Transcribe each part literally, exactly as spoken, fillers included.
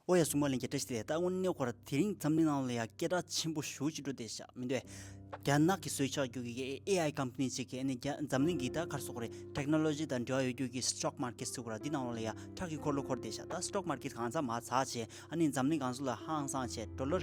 ཨོ་ཡ། གཟུགས་མ་ལྷན་རྒྱས་བཀྲ་ཤིས་བདེ་ལེགས། ད་དངོས་གནས་ཁོ་ར་དེ་རིང་འཛམ་གླིང་ནང་ལ་ཡ་སྐད་གྲགས་ཆེན་པོ་ཞེ་པོ་ཅིག་འགྲོ་བསྡད་ཤག་མི་འདུག་ག་རྒྱ་ནག་གིས་བཟོས་བཞག་རྒྱུ་གི་ཨེ་ཨའི་ཀམ་པ་ནི་ཅིག་གིས་ཨ་ནི་རྒྱ་འཛམ་གླིང་གི་ད་ག་རེ་ཟེར་དགོས་རེད། ཊེག་ནོ་ལོ་ཇི་དང་འབྲེལ་བ་ཡོད་རྒྱུ་གི་སི་ཊོག་མར་ཀེཊ་ཟེར་དགོས་རེད། འདི་ནང་ལོགས་ལ་ཡ་ཁྲག་གི་འཁོར་ལོ་འཁོར་བསྡད་ཤག་ད་སི་ཊོག་མར་ཀེཊ་གང་ཚང་མར་ཚགས་བྱས། ཨ་ནི་འཛམ་གླིང་གང་ས་ལ་ཧང་སངས་བྱས། ཌོ་ལར་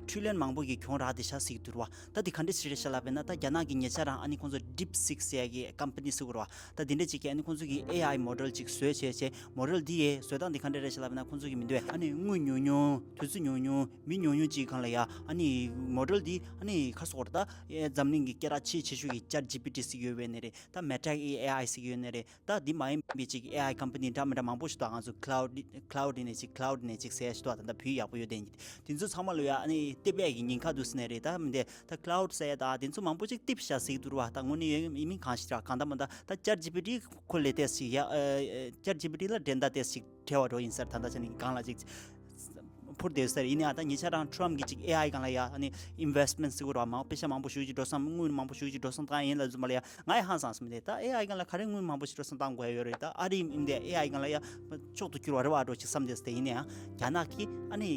ཊི་རི་ལི་ཡོན་མང་པོ་གིས་གྱོང་རག་བསྡད་ཤག་ཟེར་གྱི་འདུག་ར་བ། ད་འདི་ག་འདྲ་ཞིག་རེད་ཤག་ལབ་པ་ཡིན་ན། ད་རྒྱ་ནག་གི་ཉེ་ཆར་རང་ཨ་ནི་ཁོང་ཚོ་ཌིབ་སིག་ཟེར་ཡ་གི་ཀམ་པ་ནི་ཟེར་དགོས་རེད་བ། ད་དེ་འདྲ་ཅིག་གིས་ཨ་ནི་ཁོང་ཚོ་གི་ཨེ་ཨའི་མོ་ཌེལ་ཅིག་བཟོས་བྱས་བྱས། མོ་ཌེལ་འདི་ཡའི་བཟོ་སྟངས་འདི་ག་འདྲ་རེད་ཤག་ལབ་ན། ཁོང་ཚོ་གི་མི་འདུག་ག་ཨ་ནི་དངུལ་ཉུང་ཉུང་། དུས་ཚོད་ཉུང་ཉུང་། མི་ཉུང་ཉུང་ཅིག་སྒང་ལ་ཡ་ཨ་ནི་མོ་ཌེལ་འདི་ཨ་ནི་ག་རེ་ཟེར་དགོས་རེད། ད་ཨེ་འཛམ་གླིང་གི་སྐད་གྲགས་ཆེས་ཆེ་ཤོས་ཀྱི་ཅེཊ་ཇི་པི་ཊི་ཟེར་གྱི་ཡོད་པ་ཡིན་ནའི་རེད། ད་མེ་ཊ་གི་ཨེ་ཨའི་ཟེར་གྱི་ཡོད་ནའི་རེད། ད་འདི་མ་ཡིན་པའི་ཅིག་ཨེ་ཨའི་ཀམ་པ་ནི་འདྲ་མི་འདྲ་མང་པོ་ཞིག་འདུག་ང་ཚོ་ཁི་ལའུ་ཌི་ཁི་ལའུ་ཌི་ནས་ཅིག་ཁི་ལའུ་ཌི་ནས་ཅིག་ཟེར་ཞིག་འདུག་ད་ལྟ་བོད་ཡག་པོ་ཡོད་དེ། དེ་ཚོ་ཚང་མ་ལ་ཡ་ཨ་ནི་ལྟེ་བའི་གི་ཉེན་ཁ་འདུག་ཟེར་ནའི་རེད། ད་མི་འདུག་ག་ད་ཁི་ལའུ་ཌི་ཟེར་ཡ་ད་དེ་ཚོ་མང་པོ་ཅིག་ལྟེབ་བཞག་ཟེར་གྱི་འདུག་ར་བ། ད་དངོས་གནས་ཡོད་མིན་གང་ཞིག་ར། གང་ལྟར་མ་ད་ད་ཅེཊ་ཇི་པི་ཊི་ཁོ་ལས་ཏོག་ཙམ་ཞིག་ཡ་ཨ་ཨ་ཅེཊ་ཇི་པི་ཊི་ལ་འགྲན་ཟླ་ཏོག་ཙམ་ཞིག་བྲལ་བ་འགྲོ་ཡིན་ས་རེད། ད་ལྟ་ཆ་ནས་སྒང་ལ་ཅིག་འཕུར་བསྡད་ས་རེད། ཡིན་ནའང་ད་ཉེ་ཆར་རང་ཊམ་གིས་ཅིག་ཨེ་ཨའི་སྒང་ལ་ཡ་ཨ་ནི་ཨིན་ཝེ་སི་ཊི་མེན་ཊི་ཟེར་དགོས་རེད་བ། མང་པེ་ཤ་མང་པོ་ཞེ་པོ་ཅིག་འགྲོ་སོང་། དངུལ་མང་པོ་ཞེ་པོ་ཅིག་འགྲོ་སོང་བཏང་ཡིན་ལབ་ཙམ་པ་ལ་ཡ་ང་ཡང་ཧང་སངས་སོང་། མི་འདུག་ག་ད་ཨེ་ཨའི་སྒང་ལ་ག་རེ་དངུལ་མང་པོ་ཞིག་འགྲོ་སོང་བཏང་དགོས་ཡ་ཡོད་རེད། ད་ཨ་རི་ཡིན་དེ་ཨེ་ཨའི་སྒང་ལ་ཡ་མཆོག་ཏུ་གྱུར་བ་རེད་བ་འགྲོ་ཅིག་བསམ་བསྡད་ས་དེ། ཡིན་ནའང་རྒྱ་ནག་གིས་ཨ་ནི་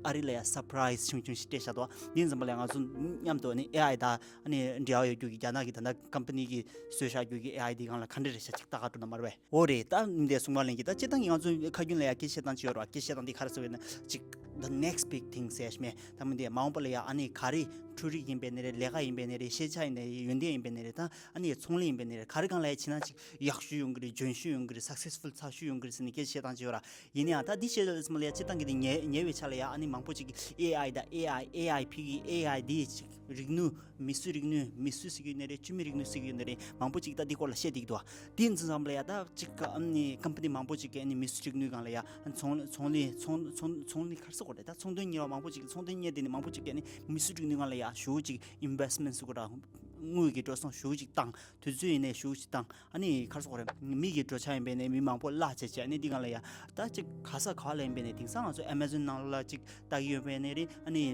ཨ་རི་ལ་ཡ་སར་པ་རའི་ཛི་ཆུང་ཆུང་ཞིག་སྤྲད་བཞག་འདུག་བ། འདི་ཙམ་པ་ལ་ཡ་ང་ཚོ་མཉམ་དུ་ཨ་ནི་ཨེ་ཨའི་ད་ཨ་ནི་འབྲེལ་བ་ཡོད་རྒྱུ་གི་རྒྱ་ནག་གི་ད་ལྟ་ཀམ་པ་ནི་གིས་བཟོས་བཞག་རྒྱུ་གི་ཨེ་ཨའི་འདི་སྒང་ལ་ག་འདྲ་རེད་ཤག་ཅིག་ལྟ་ག་འགྲོ་ན་མ་རེད་པས། འོ་རེད། ད་འདི་གསུངས་པ་ལན་གྱི་ད་སྤྱིར་བཏང་གི་ང་ཚོའི་ཁ་རྒྱུན་ལ་ཡ་སྐད་བཤད་སྟངས་ཅིག་ཡོད་རེད་བ། སྐད་བཤད་སྟངས་འདི་ག་རེ་ཟེར་བས་ན་ཅིག the next big thing ཟེར་ཞིག་མེད། ད་མི་འདི་མ་འོངས་པ་ལ་ཡ་ཨ་ནི་ག་རེ་འཕྲུལ་རིག་ཡིན་པའི་ནི་རེད། ལས་ཀ་ཡིན་པའི་ནི་རེད། ཤེས་བྱ་ཡིན་ནི་རེད། ཡོན་ཏན་ཡིན་པའི་ནི་རེད། ད་ཨ་ནི་ཚོང་ལས་ཡིན་པའི་ནི་རེད། ག་རེ་སྒང་ལ་ཡ་ཕྱིན་ན་ཅིག་ཡག་ཤོས་ཡོང་གི་རེད། འཇོན་ཤོས་ཡོང་གི་རེད། སག་སེ་སི་ཕུལ་ཚར་ཤོས་ཡོང་གི་རེད་ཟེར་ནས་སྐད་བཤད་སྟངས་ཅིག་ཡོད་ར། ཡིན་ནའང་ད་འདི་བཤད་ལ་སོང་ལ་ཡ་སྤྱིར་བཏང་གི་འདི་ཉེ་ཉེ་བའི་ཆ་ལ་ཡ་ཨ་ནི་མང་པོ་ཅིག་གིས་ཨེ་ཨའི་ད་ཨེ་ཨའི་ཨེ་ཨའི་ཕི་གི་ཨེ་ཨའི་འདི་ཅིག་རིག་ནུས། མིས་བཟོས་རིག་ནུས། མིས་བཟོས་ཟེར་གྱི་ཡོད་ནི་རེད། བཅོས་མའི་རིག་ནུས་ཟེར་གྱི་ཡོད་ནི་རེད། མང་པོ་ཅིག་ད་འདི་སྐོར་ལ་བཤད་བསྡད་ཀྱི་འདུག་བ། དེ་ཡིན་ཙང་ཙམ་ལ་ཡ་ད་ཅིག་ཨ་ནི་ཀམ་པ་ནི་མང་པོ་ཅིག་གིས་ཨ་ནི་མིས་བཟོས་རིག་ནུས་སྒང་ལ་ཡ་ཚོང་ཚོང་ལས་ཚོང་ཚོང་ཚོང་ལས་ག་རེ་ཟེར་དགོས་རེད། ད་ཚོང་དོན་གཉེར་བ་མང་པོ་ཅིག་གིས་ཚོང་དོན་གཉེར་དེ་ནི་མང་པོ་ཅིག་གིས་ཨ་ནི་མིས་བཟོས་རིག་ནུས་སྒང་ལ་ཡ་ཞེ་པོ་ཅིག་ཨིན་ཝེ་སི་ཊི་མེན་ཊི་ཟེར་དགོས་ར། དངུལ་གྱི་འགྲོ་སོང་ཞེ་པོ་ཅིག་བཏང་། དུས་ཚོད་ཡིན་ནའི་ཞེ་པོ་ཅིག་བཏང་། ཨ་ནི་ག་རེ་ཟེར་དགོས་རེད། མི་གི་འགྲོ་འཆག་ཡིན་པས་ནས་མི་མང་པོ་གླ་བྱས་བྱས། ཨ་ནི་འདི་སྒང་ལ་ཡ་ད་ཅིག་ག་ས་ག་བ་ལ་ཡིན་པས་ནས། དེང་སང་ང་ཚོ་ཨེ་མ་ཛོན་ནང་ལོགས་ལ་ཅིག་ལྟ་གི་ཡོད་པས་ནས་རེད། ཨ་ནི་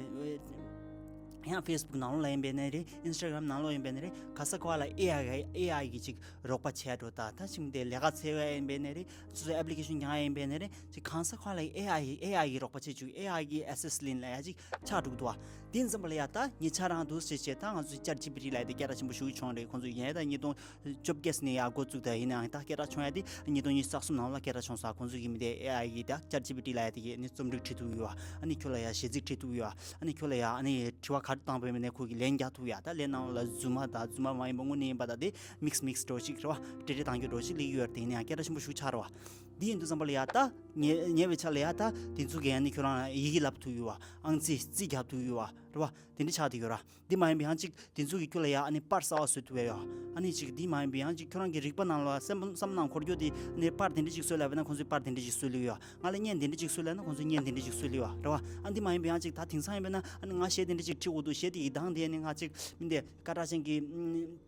ཡང་ཕེ་སི་བུག་ནང་ལོགས་ལ་ཡིན་པས་ནས་རེད། ཨིན་སི་ཊ་གྷ་རམ་ནང་ལོགས་ཡིན་པས་ནས་རེད། ག་ས་ག་བ་ལ་ཨེ་ཨའི་ཨེ་ཨའི་གི་ཅིག་རོགས་པ་བྱས་འགྲོ། ད་ད་ཅིག་འདི་ལས་ཀ་འཚོལ་བ་ཡིན་པས་ནས་རེད། སོ་སོའི་ཨེབ་ལི་ཀེ་ཤན་རྒྱག་ཡ་ཡིན་པས་ནས་རེད། ཅིག་གང་ས་ག་བ་ལ་ཨེ་ཨའི་ཨེ་ཨའི་གི་རོགས་པ་བྱེད་བཅུག་ཨེ་ཨའི་གི་ཨེ་སི་སི་ཊེན་ཊི་ལེན་ལ་ཡ་ཅིག་ཆགས་འགྲོ་གི་འདུག་བ། དེ་ཙམ་པ་ལ་ཡ་ད་ཉེ་ཆར་རང་འདུག་ཟེར་བྱས། ད་ང་ཚོ་ཅེཊ་ཇི་པི་ཊི་ལབ་ཡ་དེ་སྐད་གྲགས་ཆེན་པོ་ཞེ་པོ་བྱུང་རེད། ཁོང་ཚོ་ཡིན་ཡ་ད་ཉིས་སྟོང་བཅོ་བརྒྱད་ནས་ཡར་འགོ་བཙུགས། ད་ཡིན་ནའང་ད་སྐད་གྲགས་བྱུང་ཡ་དེ་ཉིས་སྟོང་ཉི་ཤུ་རྩ་གསུམ་ནང་ལ་སྐད་གྲགས་བྱུང་ས། ཁོང་ཚོ་གི་མི་དེ་ཨེ་ཨའི་གི་ད་ཅེཊ་ཇི་པི་ཊི་ལབ་ཡ་དེ་གི་ནི་རྩོམ་སྒྲིག་བྲིས་ཐུབ་ཡོད་བ། ཨ་ནི་ཁྱོད་ལ་ཡ་གཞས་ཚིག་བྲིས་ཐུབ་ཡོད་བ། ཨ་ནི་ཁྱོད་ལ་ཡ་ཨ་ནི་དྲི་བ་ག་རེ་བཏང་པ་ཡིན་ནའི་ཁོ་གི་ལན་རྒྱག་ཐུབ་ཡ། ད་ལན་ནང་ལ་རྫུན་མ་ད་རྫུན་མ་མ་ཡིན་པ་དངོས་གནས་ཡིན་པ་ད་དེ་མིག་སི་མིག་སི་འདྲ་བོ་ཞིག་རེད་བ། འདྲེ་འདྲེ་བཏང་རྒྱུ་འདྲ་བོ་ཞིག་སླེབས་ཡོད་རེད། དེ་ཡིན་ནའང་སྐད་གྲགས་ཆེན་པོ་ཞེ་པོ་ཆགས་རེད་བ། འདི་ཡིན་དུས་ཙམ་པ་ལ་ཡ་ད་ཉེ་ཉེ་བའི་ཆ་ལ་ཡ་ད་དེ་ཚོ་གི་ཨ་ནི་ཁྱོད་རང་ཡི་གེ་ལབ་ཐུབ་ཡོད་བ། ཨང་རྩིས་རྩིས་རྒྱག་ཐུབ་ཡོད་བ། རེད་བ། དེ་འདྲ་ཆགས་བསྡད་ཡོད་ར། འདི་མ་ཡིན་པའི་ཡང་ཅིག་དེ་ཚོ་གི་ཁྱོད་ལ་ཡ་ཨ་ནི་པར་གསར་བ་བཟོ་ཐུབ་ཡ་ཡོད། ཨ་ནི་ཅིག་འདི་མ་ཡིན་པའི་ཡང་ཅིག་ཁྱོད་རང་གི་རིག་པ་ནང་ལ་སེམས་པ་བསམ་ནང་འཁོར་རྒྱུ་དེ་ཨ་ནི་པར་དེ་འདྲ་ཅིག་བཟོས་ལབ་པ་ན་ཁོང་ཚོས་པར་དེ་འདྲ་ཅིག་བཟོས་ལེ་ཡོད། ང་ལ་བརྙན་དེ་འདྲ་ཅིག་བཟོས་ལབ་ན་ཁོང་ཚོས་བརྙན་དེ་འདྲ་ཅིག་བཟོས་ལེ་ཡོད། རེད་བ། ཨ་འདི་མ་ཡིན་པའི་ཡང་ཅིག་ད་དེང་སང་ཡིན་པས་ན་ཨ་ནི་ང་གཞས་དེ་འདྲ་ཅིག་བྲིས་དགོས་འདུག་གཞས་དེ་ཡི་གདངས་དེ་ཨ་ནི་ང་ཅིག་མི་འདི་སྐད་གྲགས་ཅན་གྱི་ཨ་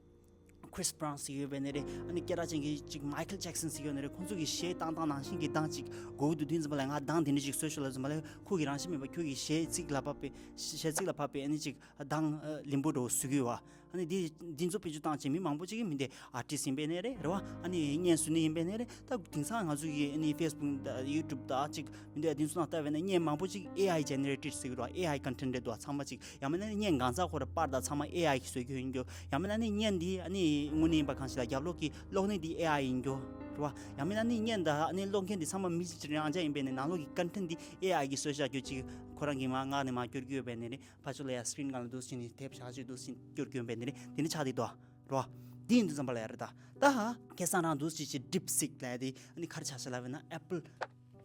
ནི་Chris Brown ཟེར་ཡོད་པའི་ནི་རེད། ཨ་ནི་སྐད་གྲགས་ཅན་གྱི་ཅིག་Michael Jackson ཟེར་ཡོད་ནི་རེད། ཁོང་ཚོ་གི་གཞས་བཏང་སྟངས་ནང་བཞིན་གྱི་གདངས་ཅིག་དགོས་ཀྱི་འདུག་དེ་ཙམ་པ་ལ་ང་གདངས་དེ་འདྲ་ཅིག་བཟོས་ཤོག་ལབ་ཙམ་པ་ལ་ཁོ་གི་རང་བཞིན་མེད་པ་ཁྱོད་ཀྱི་གཞས་ཚིག་ལ་བབས་པའི་གཞས་ཚིག་ལ་བབས་པའི་ཨ་ནི་ཅིག་གདངས་ལིང་པོ་འདྲ་བོ་བཟོ་གི་ཡོད་བ། ཨ་ནི་འདི་འདི་ཚོ་བེད་སྤྱོད་བཏང་བྱས་མི་མང་པོ་ཅིག་གིས་མི་འདི་ཨར་ཊིསི་ཡིན་པའི་ནི་རེད། རེད་བ། ཨ་ནི་བརྙན་བཟོ་ནི་ཡིན་པའི་ནི་རེད། ད་དེང་སང་ང་ཚོ་གི་ཨ་ནི་ཕེ་སི་བུག་དང་ཡུ་ཊུབ་དང་ཅིག་མི་འདི་དེ་ཚོ་ནང་ལྟ་བས་ན་བརྙན་མང་པོ་ཅིག་ཨེ་ཨའི་ཇེ་ནེ་རེ་ཊེཌ་ཟེར་གི་རེད་བ། ཨེ་ཨའི་ཀོན་ཊེན་ཊི་རེད་འདུག་བ། ཚང་མ་ཅིག་ཡང་མིན་ན་ནི་བརྙན་གང་ཚང་ཁོ་ར་པར་དང་ཚང་མ་ཨེ་ཨའི་གིས་བཟོས་རྒྱུ་ཡིན་རྒྱུ། ཡང་མིན་ན་ནི་བརྙན་འདི་ཨ་ནི་དངོས་གནས་ཡིན་པ་གང་ཞིག་ལ་རྒྱབ་ལོགས་ཀྱི་གློག་བརྙན་འདི་ཨེ་ཨའི་ཡིན་རྒྱུ། རེད་བ། ཡང་མིན་ན་ནི་བརྙན་དང་ཨ་ནི་གློག་བརྙན་འདི་ཚང་མ་མི་གཅིག་རང་འཇགས་ཡིན་པས་ནི་ནང་ལོགས་ཀྱི་ཀོན་ཊེན་ཊི་འདི་ཨེ་ཨའི་གིས་བཟོས་བཞག་རྒྱུ་ཅིག་ཁོ་རང་གིས་མར་མངགས་ནས་མར་སྐྱོར་རྒྱུ་ཡོད་པས་ནི་རེད། ཕར་ཕྱོགས་ལ་ཡ་སི་ཀི་རིན་སྒང་ལ་འདུག་སེ་བྱས་ནས་དེབ་བཞག་བྱས་འདུག་སེ་སྐྱོར་རྒྱུ་ཡོད་པས་ནི་རེད། དེ་འདྲ་ཆགས་བསྡད་འདུག་བ། རེད་བ། འདི་ཡིན་དུས་ཙམ་པ་ལ་ཡ་རེད་ད། ད་ཧ་ཁ་སང་རང་འདུག་སེ་བྱས་ཌིབ་སིག་ལབ་ཡ་དེ་ཨ་ནི་ག་རེ་ཆགས་ཤག་ལབ་ན། ཨེ་པལ་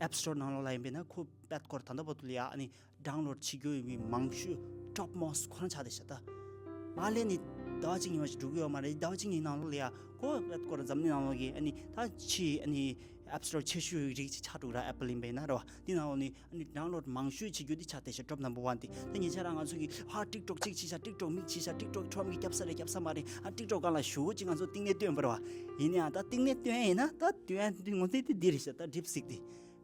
ཨེབ་སི་ཊོར་ནང་ལོགས་ལ་ཡིན་པས་ན་ཁོ་པད་སྐོར་ད་ལྟ་བར་དུ་ལ་ཡ་ཨ་ནི་ཌའུན་ལོཌ་བྱེད་རྒྱུ་ཡིན་པའི་མང་ཤོས་ཊོབ་མོ་སི་ཊི་ཁོ་རང་ཆགས་བསྡད་ཤག་ད། མར་སླེབས་ནས་ཟླ་བ་གཅིག་གཉིས་པ་ཞིག་འགྲོ་གི་ཡོད་མ་རེད། ཟླ་བ་གཅིག་གཉིས་ནང་ལོགས་ལ་ཡ་ཁོ་པད་སྐོར་འཛམ་གླིང་ནང་ལོགས་ཀྱི་ཨ་ནི་ད་ཕྱིའི་ཨ་ནི་ཨེབ་སི་ཊོར་ཆེ་ཤོས་རིགས་ཅིག་ཆགས་འགྲོ་གི་ར། ཨེ་པལ་ཡིན་པས་ན་རེད་བ། འདི་ནང་ལོགས་ནས་ཨ་ནི་ཌའུན་ལོཌ་མང་ཤོས་བྱེད་རྒྱུ་འདི་ཆགས་བསྡད་ཤག་ཊོབ་ནམ་བར་ཝན་དེ། ད་ཉེ་ཆར་རང་ང་ཚོ་གིས་ཧ་ཊིག་ཊོག་གཅིག་བྱས་ཤག་ཊིག་ཊོག་མིག་བྱས་ཤག་ཊིག་ཊོག་ཊོམ་གིས་བརྒྱབ་ས་རེད་བརྒྱབ་ས་མ་རེད། ཨ་ཊིག་ཊོག་སྒང་ལ་ཞེ་པོ་ཅིག་ང་ཚོ་གཏིང་ནས་སྟོན་པ་རེད་བ། ཡིན་ནའང་ད་གཏིང་ནས་སྟོན་ཡིན་ན་ད་སྟོན་ཡ་འདི་ངོ་མཚར་དེ་འདི་རེད་ཤག་ད་ཌིབ་སིག་དེ།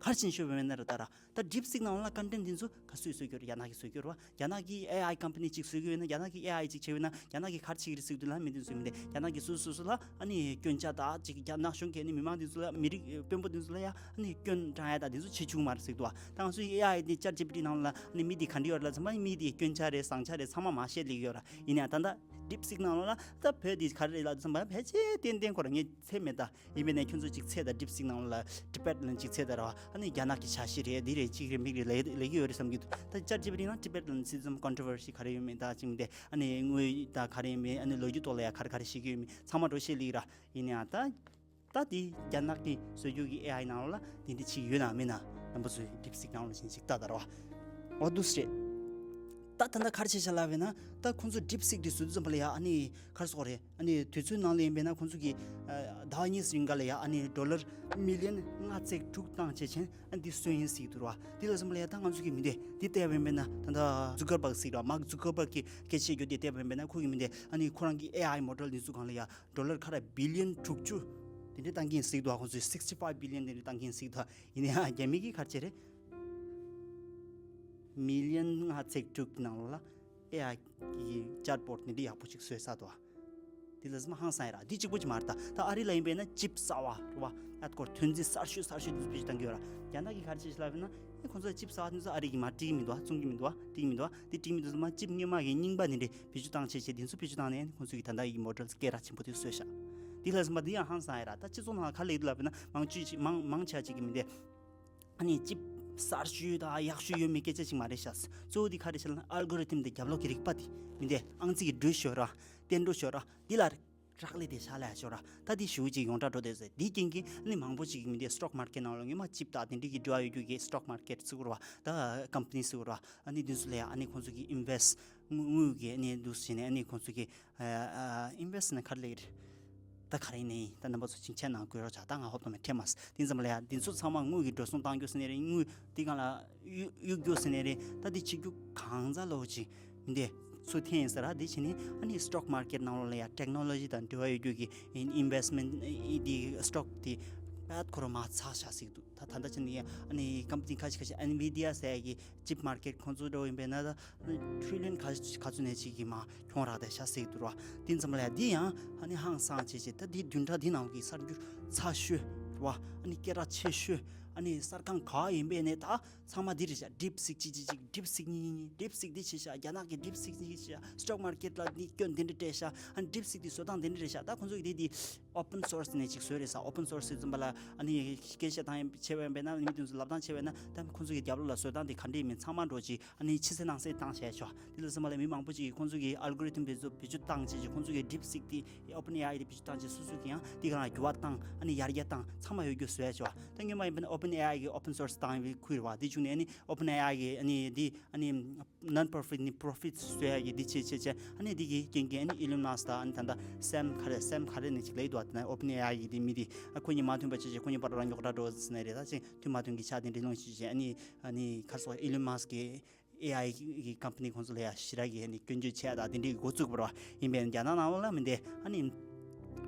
ག་རེ་བྱས་ནས་ཤོད་པ་ཡིན་ན་ར་ད་ར། ད་DeepSeek་ནང་ལ་ཀོན་ཊེན་ཊི་འདི་ཚོ་ག་སུས་བཟོ་གི་ཡོད་རེད། རྒྱ་ནག་གིས་བཟོ་གི་ཡོད་རེད་བ། རྒྱ་ནག་གི་ཨེ་ཨའི་ཀམ་པ་ནི་གཅིག་བཟོ་གི་ཡོད་ན། རྒྱ་ནག་གི་ཨེ་ཨའི་གཅིག་བྱས་ཡོད་ན། རྒྱ་ནག་གིས་ག་རེ་བྱེད་ཀྱི་རེད་ཟེར་དུས་ལ། མི་འདི་ཚོ་མི་འདི་རྒྱ་ནག་གིས་སོ་སོ་སོ་ལ་ཨ་ནི་སྐྱོན་ཆ་དང་གཅིག་རྒྱ་ནག་གཞུང་གིས་ཨ་ནི་མི་མང་འདི་ཚོ་ལ། མི་རིགས་དཔོན་པོ་འདི་ཚོ་ལ་ཡ་ཨ་ནི་སྐྱོན་བཏང་ཡ་དང་འདི་ཚོ་བྱེད་བཅུག་མ་རེད་ཟེར་འདུག་བ། ད་ང་ཚོའི་ཨེ་ཨའི་འདི་ཅེཊ་ཇི་པི་ཊི་ནང་ལ་ཨ་ནི་མི་འདི་ག་འདྲ་ཡོད་རེད་ལབ་ཙམ་པ། མི་འདི་སྐྱོན་ཆ་རེད། བཟང་ཆ་རེད། ཚང་མ་མར་བཤད་སླེབས་ཀྱི་ཡོད་ར། ཡིན་ཡང་ད་ལྟ་DeepSeek་ནང་ལ་ད་བོད་འདི་ག་རེ་རེད་ལབ་ཙམ་པ། ཕལ་ཆེར་ཏན་ཏན་ཁོ་རང་ངས་ཚད་མེད་ད། ཡིན་པས་ན་ཁྱོད་ཚོ་གཅིག་ཚད་ད། DeepSeek་ནང་ལ་ཊི་བེཊ་ལ་གཅིག་ཚད་ད་ར་བ། ཨ་ནི་རྒྱ་ནག་གི་འཆར་གཞི་རེད། འདི་རེད། གཅིག་རེད། མིག་རེད། ལས་ལས་ཀྱི་ཡོད་རེད་བསམ་གྱི་འདུག་ད་ཅེཊ་ཇི་པི་ཊི་ནང་ཊི་བེཊ་ལ་ཚིག་ཙམ་ཀོན་ཊྲོ་ཝར་ཤི་ག་རེ་ཡོད་མེད་ད་ཅིག་མི་འདི་ཨ་ནི་དངོས་ད་ག་རེ་ཡོད་མེད། ཨ་ནི་ལོ་རྒྱུས་ཐོག་ལ་ཡ་ག་རེ་ག་རེ་བཤད་ཀྱི་ཡོད་མེད་ཚང་མ་འགྲོ་ཤེས་ལེ་ཡིན་ར། ཡིན་ཡང་ད་ད་འདི་རྒྱ་ནག་གི་བཟོ་རྒྱུ་གི་ཨེ་ཨའི་ནང་ལ་འདི་འདི་ཅིག་ཡོད་ན་མེད་ན་རྣམ་པ་ཚོས་DeepSeek་ནང་ལ་བཞིན་ཅིག་ལྟ་ད་ར་བ། འོ་འདུག་སེ་རེད། ད་ད་ལྟ་ག་རེ་བྱས་ཤག་ལབ་པ་ཡིན་ན། ད་ཁོང་ཚོ་DeepSeek་འདི་བཟོ་དུས་ཙམ་པ་ལ་ཡ་ཨ་ནི་ག་རེ་ཟེར་དགོས་རེད། ཨ་ནི་དུས་ཚོད་ནང་ལ་ཡིན་པས་ན་ཁོང་ཚོ་གིས་ཨ་ཟླ་བ་གཉིས་རིང་ག་ལ་ཡ་ཨ་ནི་ཌོ་ལར་མི་ལི་ཡོན་ལྔ་བརྩེགས་དྲུག་བཏང་བྱས་བྱས་ཨ་འདི་བཟོས་ཡིན་ཟེར་གྱི་འདུག་ར། འདི་ལ་ཙམ་པ་ལ་ཡ་ད་ང་ཚོ་གིས་མི་འདི་འདི་བལྟས་པ་ཡིན་པས་ན། ད་ལྟ་ཛུ་ཀར་བྷག་ཟེར་ར། མཱག་ཛུ་ཀར་བྷག་གི་སྐད་ཆ་བཤད་རྒྱུ་འདི་བལྟས་པ་ཡིན་པས་ན། ཁོ་གིས་མི་འདི་ཨ་ནི་ཁོ་རང་གི་ཨེ་ཨའི་མོ་ཌེལ་འདི་ཚོ་སྒང་ལ་ཡ་ཌོ་ལར་ག་རེ་བི་ལི་ཡོན་དྲུག་ཅུ་དེ་འདྲ་བཏང་གི་ཡིན་ཟེར་གྱི་འདུག་ཁོང་ཚོས་sixty five billion་དེ་འདྲ་བཏང་གི་ཡིན་ཟེར་གྱི་འདུག་ཡིན་ནའང་རྒྱ་མི་གིས་ག་རེ་བྱས་རེད། མི་ལི་ཡོན་ལྔ་བརྩེགས་དྲུག་གི་ནང་ལོགས་ལ་ཨེ་ཨའི་གི་ཅེཊ་བོཊ་དེ་འདྲ་ཡག་པོ་ཅིག་བཟོས་ཚར་འདུག་དེ་ལ་ཙམ་ཧང་སང་ཡ་ར། འདི་གཅིག་པོ་ཅིག་མ་རེད་ད། ད་ཨ་རི་ལ་ཡིན་པས་ན་ཅིབ་གསར་བ་རེད་བ། ཨ་སྐོར་ཐོན་རྫས་གསར་ཤོས་གསར་ཤོས་འདི་ཚོ་བེད་སྤྱོད་བཏང་གི་ཡོད་ར། རྒྱ་ནག་གིས་ག་རེ་བྱས་ཤག་ལབ་ན། ཨེ་ཁོང་ཚོ་ཅིབ་གསར་བ་འདི་ཚོ་ཨ་རི་གིས་མར་སྤྲད་ཀྱི་མི་འདུག་བ། བཙོང་གི་མི་འདུག་བ། སྤྲད་ཀྱི་མི་འདུག་བ། དེ་སྤྲད་མི་འདུག་ཙམ་མ་ཅིབ་སྔོན་མ་གི་རྙིང་པ་དེ་འདྲ་བེད་སྤྱོད་བཏང་བྱས་བྱས་འདི་ཚོ་བེད་སྤྱོད་བཏང་ནས་ཁོང་ཚོ་གིས་ད་ལྟ་ཡི་མོ་ཌེལ་སྐད་གྲགས་ཆེན་པོ་དེ་བཟོས་ཤག་དེ་ལ་ཙམ་པ་འདི་ཡང་ཧང་སང་ཡ་ར། ད་སྤྱི་ཚོགས་ནང་ལ་ག་རེ་སླེབས་འདུག་ལབ་ན། མང་ཆེ་ཅིག་མང་མང་ཆེ་ཅིག་གིས་མི་འདི་ཨ་ནི་ཅིབ་གསར་ཤོས་དང་ཡག་ཤོས་ཡོད་མེད་སྐད་ཆ་ཅིག་མ་རེད་ཤག་གཙོ་བོ་དེ་ག་རེ་ཤག་ལབ་ན། ཨལ་གོ་རི་ཐིམ་དེ་རྒྱབ་ལོགས་ཀྱི་རིག་པ་དེ་མི་འདི་ཨང་རྩིས་ཀྱི་འགྲོས་ཤོར་ར། བསྟན་འགྲོ་ཤོར་ར། འདི་ལ་རག་ལས་དེ་ཤ་ལ་ཤོར་ར། ད་འདི་ཞུ་ཅིག་ཡོངས་གྲགས་འགྲོ་དེ་ཟེར། འདི་རྐྱེན་གྱིས་ཨ་ནི་མང་པོ་ཅིག་གིས་མི་འདི་སི་ཊོག་མར་ཀེཊ་ནང་ལ་སྔོན་མ་ཅིབ་དང་དེ་འདྲ་གི་འབྲེལ་བ་ཡོད་རྒྱུ་གི་སི་ཊོག་མར་ཀེཊ་ཟེར་གྱི་རེད་བ། ད་ཀམ་པ་ནི་ཟེར་གྱི་རེད་བ། ཨ་ནི་འདི་ཚོ་ལ་ཡ་ཨ་ནི་ཁོང་ཚོ་གིས་ཨིན་ཝེ་སི་ཊི་དངུལ་དངུལ་གྱི་ཨ་ནི་འདུག་སེ་བྱས་ནས། ཨ་ནི་ཁོང་ཚོ་གིས་ཨ་ཨ་ཨིན་ཝེ་སི་ཊི་ནི་ག་རེ་ལབ་ཀྱི་རེད། ད་ག་རེ་ཡིན་ནའི་ད་རྣམ་པ་ཚོ་ཅིག་ཆད་ནང་བཀོད་རོགས་བྱ། ད་ང་ཧོབ་ཏེ་མ་འཕྲད་མ་སོང་། དེ་ཙམ་པ་ལ་ཡ་འདི་ཚོ་ཚང་མ་དངུལ་གྱི་འགྲོ་སོང་བཏང་རྒྱུ་ཟེར་ནའི་རེད། དངུལ་འདི་སྒང་ལ་གཡུག་གཡུག་རྒྱུ་ཟེར་ནའི་རེད། ད་འདི་བྱེད་རྒྱུ་གང་ཚ་ལོ་ཅིག་མི་འདི་ཚུར་འཐེན་ཡིན་ས་ར། འདི་བྱས་ནས་ཨ་ནི་སི་ཊོག་མར་ཀེཊ་ནང་ལོགས་ལ་ཡ་ཊེག་ནོ་ལོ་ཇི་དང་འབྲེལ་བ་ཡོད་རྒྱུ་གི་ཨིན་ཝེ་སི་ཊི་མེན་ཊི་འདི་སི་ཊོག་འདི་རྦད་ཁོ་རང་མར་ཚགས་བཞག་ཟེར་གྱི་འདུག་ད་ད་ལྟ་ཅི་ནས་ཨ་ནི་ཀམ་པ་ནི་ཁ་ཤས་ཁ་ཤས་ཨེན་ཝི་ཌི་ཡ་ཟེར་ཡ་གི་ཅིབ་མར་ཀེཊ་ཁོང་ཚོ་འགྲོ་ཡིན་པས་ན། ད་ཊི་རི་ལི་ཡོན་ག་ག་ཚོད་ནས་ཅིག་གི་མར་གྱོང་རག་བསྡད་ཤག་ཟེར་གྱི་འདུག་ར། དེ་ཙམ་ལ་ཡ་འདི་ཡང་ཨ་ནི་ཧང་སང་བྱས་བྱས། ད་འདི་བདུན་ཕྲག་འདི་ནང་གི་གསར་འགྱུར་ཚ་ཤོས་ར་བ། ཨ་ནི་སྐད་གྲགས་ཆེ་ཤོས། ཨ་ནི་གསར་ཁང་ག་ཡིན་པས་ནས་ད་ཚང་མ་འདི་རེད་ཤག་ཌིབ་སིག་གཅིག་གཅིག་གཅིག་ཌིབ་སིག་གཉིས་གཉིས། ཌིབ་སིག་འདི་བྱས་ཤག་རྒྱ་ནག་གི་ཌིབ་སིག་གཉིས་བྱས་ཤག་སི་ཊོག་མར་ཀེཊ་ལ་འདི་སྐྱོན་འདི་འདྲ་སྤྲད་ཤག་ཨ་ནི་ཌིབ་སིག་འདི་བཟོ་སྟངས་འདི་འདྲ་རེད་ཤག་ད་ཁོང་ཚོ་གིས་འདི་འདི་ཨོ་པན་སོར་སི་ནས་ཅིག་བཟོས་རེད་ས། ཨོ་པན་སོར་སི་ཙམ་པ་ལ་ཨ་ནི་སྐད་ཆ་བཏང་བྱས་པ་ཡིན་པས་ན། མི་དེ་ཚོ་ལབ་སྟངས་བྱས་པ་ཡིན་ན། ད་ཁོང་ཚོ་གི་རྒྱབ་ལོགས་ལ་བཟོ་སྟངས་དེ་ག་འདྲས་མིན་ཚང་མ་འགྲོ་ཅིག་ཨ་ནི་ཕྱི་གསལ་ནང་གསལ་བཏང་བྱས་ཤག་དེ་ལ་ཙམ་པ་ལ་མི་མང་པོ་ཅིག་གིས་ཁོང་ཚོ་གི་ཨལ་གོ་རི་ཐིམ་དེ་ཚོ་བེད་སྤྱོད་བཏང་བྱས་ཅིག་ཁོང་ཚོ་གི་ཌིབ་སིག་དེ་ཨོ་པན་ཨེ་ཨའི་དེ་བེད་སྤྱོད་བཏང་བྱས་སོ་སོ་གི་ཡང་དེ་ག་རང་འགྱུར་བ་བཏང་ཨ་ནི་ཡར་རྒྱས་བཏང་ཚང་མ་ཡོད་རྒྱུ་བཟོས་ཤག་ད་སྔོན་མ་ཡིན་པ་ན་ཨོ་པན་ཨེ་ཨའི་གི་ཨོ་པན་སོར་སི་བཏང་བའི་ཁུལ་རེད་བ། དེ་བྱུང་ནས་ཨ་ནི་ཨོ་པན་ཨེ་ཨའི་གི་ཨ་ནི་དེ་ཨ་ནི་ནོན་པོར་ཕི་ཊི་ནི་པོར་ཕི་ཊི་བཟོ་ཡ་གི་འདི་བྱས་བྱས་བྱས། ཨ་ནི་འདི་གི་རྐྱེན་གྱིས་ཨ་ནི་ཨི་ལོན་མཱ་སི་ཀི་དང་ཨ་ནི་ད་ལྟ་སེམ་ག་རེ་སེམ་ག་རེ་ནས་ཅིག་ལབ་འདུག་ཨ་ནི་ཨོ་པན་ཨེ་ཨའི་གི་འདི་མི་འདི་ཨ་ཁོ་གཉིས་མ་མཐུན་པ་བྱས་བྱས་ཁོ་གཉིས་བར་ལ་རྙོག་དྲ་འགྲོ་ཟེར་ནས་རེད། ད་ཅིག་མཐུན་མ་མཐུན་གྱི་ཆ་དེ་འདྲ་ལོངས་ཤིག་བྱས། ཨ་ནི་ཨ་ནི་ག་རེ་ཟེར། ཨི་ལོན་མཱ་སི་ཀི་གི་ཨེ་ཨའི་གི་ཀམ་པ་ནི་ཁོང་ཚོ་ལ་ཡ་ཞེ་དྲག་གི་ཨ་ནི་སྐྱོན་བརྗོད་བྱས་དང་དེ་འདྲའི་འགོ་བཙུགས་པ་རེད་བ། ཡིན་པས་རྒྱ་ནག་ནང་ལོགས་ལ་མི་འདི་ཨ་ནི་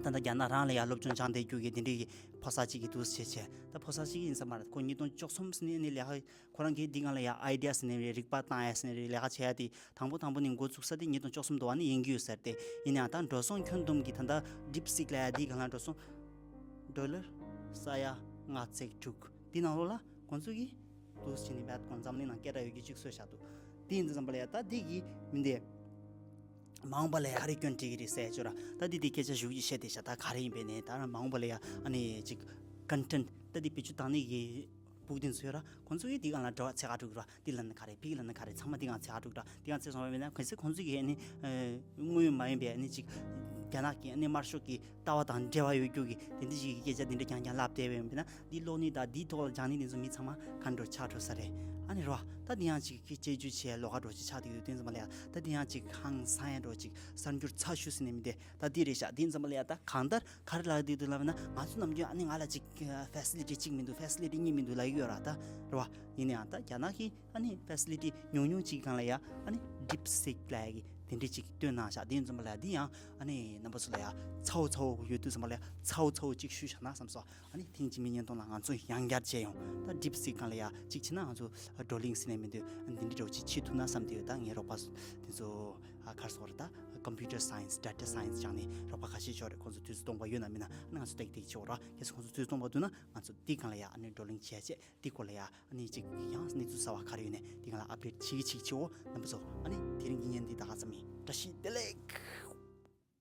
ད་ལྟ་རྒྱ་ནག་རང་ལ་ཡ་སློབ་སྦྱོང་སྦྱངས་བསྡད་རྒྱུ་གི་དེ་འདྲའི་གི་ཕོ་གསར་ཅིག་གི་འདུག་བྱས་བྱས། ད་ཕོ་གསར་ཅིག་ཡིན་ས་མ་རེད། ཁོ་ཉིས་སྟོང་བཅུ་གསུམ་ནས་ཨ་ནི་ལས་ཀ་ཁོ་རང་གིས་འདི་སྒང་ལ་ཡ་ཨའི་ཌི་ཡ་ཟེར་ནས་རེད། རིག་པ་བཏང་ཡ་ཟེར་ནས་རེད། ལས་ཀ་བྱེད་ཡ་དེ་དང་པོ་དང་པོ་ནས་འགོ་བཙུགས་ས་དེ་ཉིས་སྟོང་བཅུ་གསུམ་དུ་བ་ནི་ཡིན་གྱི་ཡོད་ས་རེད་དེ། ཡིན་ནའང་ད་འགྲོ་སོང་ཁྱོན་བསྡོམས་ཀྱི་ད་ལྟ་ཌིབ་སིག་ལབ་ཡ་འདི་སྒང་ལ་འགྲོ་སོང་ཌོ་ལར་ས་ཡ་ལྔ་བརྩེགས་དྲུག་འདི་ནང་ལོགས་ལ་ཁོང་ཚོ་གིས་འདུག་སེ་བྱས་ནས་རྦད་ཁོང་འཛམ་གླིང་ནང་སྐད་གྲགས་ཡོད་རྒྱུ་ཅིག་བཟོས་བཞག་འདུག་དེ་ཡིན་དུས་ཙམ་པ་ལ་ཡ་ད་འདི་གིས་མི་འདི་མ་འོངས་པ་ལ་ཡ་ག་རེ་སྐྱོན་འཕྲད་ཀྱི་རེད་ཟེར་ཡ་ཅིག་ར། ད་འདི་དེ་སྐད་ཆ་ཞུ་རྒྱུ་བཤད་བསྡད་ཤག་ད་ག་རེ་ཡིན་པས་ནས་ད་མ་འོངས་པ་ལ་ཡ་ཨ་ནི་ཅིག་ཀོན་ཊེན་ཊི་ད་འདི་བེད་སྤྱོད་བཏང་ནི་གི་ཕྲུ་གུ་དེ་ཚོ་ཡོད་ར། ཁོང་ཚོ་གིས་འདི་སྒང་ལ་འབྲེལ་བ་འཚོལ་ག་འགྲོ་གི་ར། འདི་ལབ་ན་ག་རེ། ཕ་གི་ལབ་ན་ག་རེ། ཚང་མ་འདི་སྒང་འཚོལ་ག་འགྲོ་གི་ར། འདི་སྒང་འཚོལ་སོང་བ་ཡིན་ན། གལ་སྲིད་ཁོང་ཚོ་གིས་ཨ་ནི་དངོས་ཡོད་མ་ཡིན་པའི་ཨ་ནི་ཅིག་རྒྱ་ནག་གི་ཨ་ནི་དམར་ཤོག་གི་ལྟ་བ་དང་འབྲེལ་བ་ཡོད་རྒྱུ་གི་དེ་འདྲ་ཞིག་གི་སྐད་ཆ་དེ་འདྲ་རྐྱང་རྐྱང་ལབ་བསྡད་པ་ཡིན་པས་ན། འདི་ཀློག་ནི་དང་འདིའི་ཐོག་ལ་སྦྱང་ནི་དེ་ཚོ་མི་ཚང་མ་ག་འགྲོ་ཆགས་འགྲོ་ས་རེད། ཨ་ནི་རོ། ད་འདི་ཡང་ཅིག་གི་དཔྱད་བརྗོད་བྱས་ལོགས་ཀ་འགྲོ་ཅིག་ཆགས་བསྡད་ཀྱི་འདུག་དེ་ཙམ་པ་ལ་ཡ་ད་འདི་ཡང་ཅིག་ཧང་སང་ཡ་འགྲོ་ཅིག་གསར་འགྱུར་ཚ་ཤོས་ཟེར་ནས་མི་འདི་ད་འདི་རེད་ཤག་དེ་ཙམ་པ་ལ་ཡ་ད་གང་ལྟར་ག་རེ་ལབ་བསྡད་འདུག་ལབ་ན། ང་ཚོ་ནམ་རྒྱུན་ཨ་ནི་ང་ལ་ཅིག་ཕེ་སི་ལི་ཊི་གཅིག་མི་འདུག་ཕེ་སི་ལི་ཊི་གཉིས་མི་འདུག་ལབ་ཀྱི་ཡོད་ར། ད་རེད་བ། ཡིན་ནའང་ད་རྒྱ་ནག་གིས་ཨ་ནི་ཕེ་སི་ལི་ཊི་ཉུང་ཉུང་ཅིག་སྒང་ལ་ཡ་ཨ་ནི་ཌིབ་སིག་ལབ་ཡ་གི་ དེ་འདྲས་ཅིག་སྟོན་གནང་བཞག་དེ་ཡིན་ཙམ་པ་ལ་ཡ་འདི་ཡང་ཨ་ནི་རྣམ་པ་ཚོ་ལ་ཡ་ཚ་བོ་ཚ་བོ་ཡོད་དུས་ཙམ་པ་ལ་ཡ་ཚ་བོ་ཚ་བོ་ཅིག་ཞུས་བཞག་ན་བསམ་སོང་། ཨ་ནི་ཐེངས་གཅིག་མིན་ཉིན་ཐོག་ལ་ང་ཚོ་ཡང་བསྐྱར་བྱས་ཡོང་ད་ཌིབ་སིག་སྒང་ལ་ཡ་ཅིག་ཕྱིན་ན་ང་ཚོ་བགྲོ་གླེང་ཟེར་ནས་མི་འདུག་འདི་འདྲས་འདྲ་བོ་ཅིག་བྱེད་ཐུབ་ན་བསམ་བསྡད་ཡོད། ད་ངའི་རོགས་པ་དེ་ཚོ་ག་རེ་ཟེར་དགོས་རེད། ད་computer science, data science སྦྱངས་ནས་རོགས་པ་ཁ་ཤས་ཤོག་རེད། ཁོང་ཚོ་དུས་ཚོད་སྟོང་པ་ཡོད་ན་མིན་ན་ང་ཚོ་ཏག་ཏག་བྱེད་འོ་ར། གལ་སྲིད་ཁོང་ཚོ་དུས་ཚོད་སྟོང་པ་འདུག་ན་ང་ཚོ་འདི་སྒང་ལ་ཡ་ཨ་ནི་བགྲོ་གླེང་བྱས་བྱས་འདི་སྐོར་ལ་ཡ་ཨ་ནི་ཅིག་ཡང་གནས་ཚུལ་གསར་བ་ག་རེ་ཡོད་ནས་འདི་སྒང་ལ་ཨབ་ཌེཊ་བྱེད་ཀྱི་བྱེད་ཀྱི་བྱེད་འོ། རྣམ་པ་ཚོ་ཨ་ནི་དེ་རིང་གི་བརྙན་འདི་ད་ག་ཙམ་ཡིན། བཀྲ་ཤིས་བདེ་ལེགས།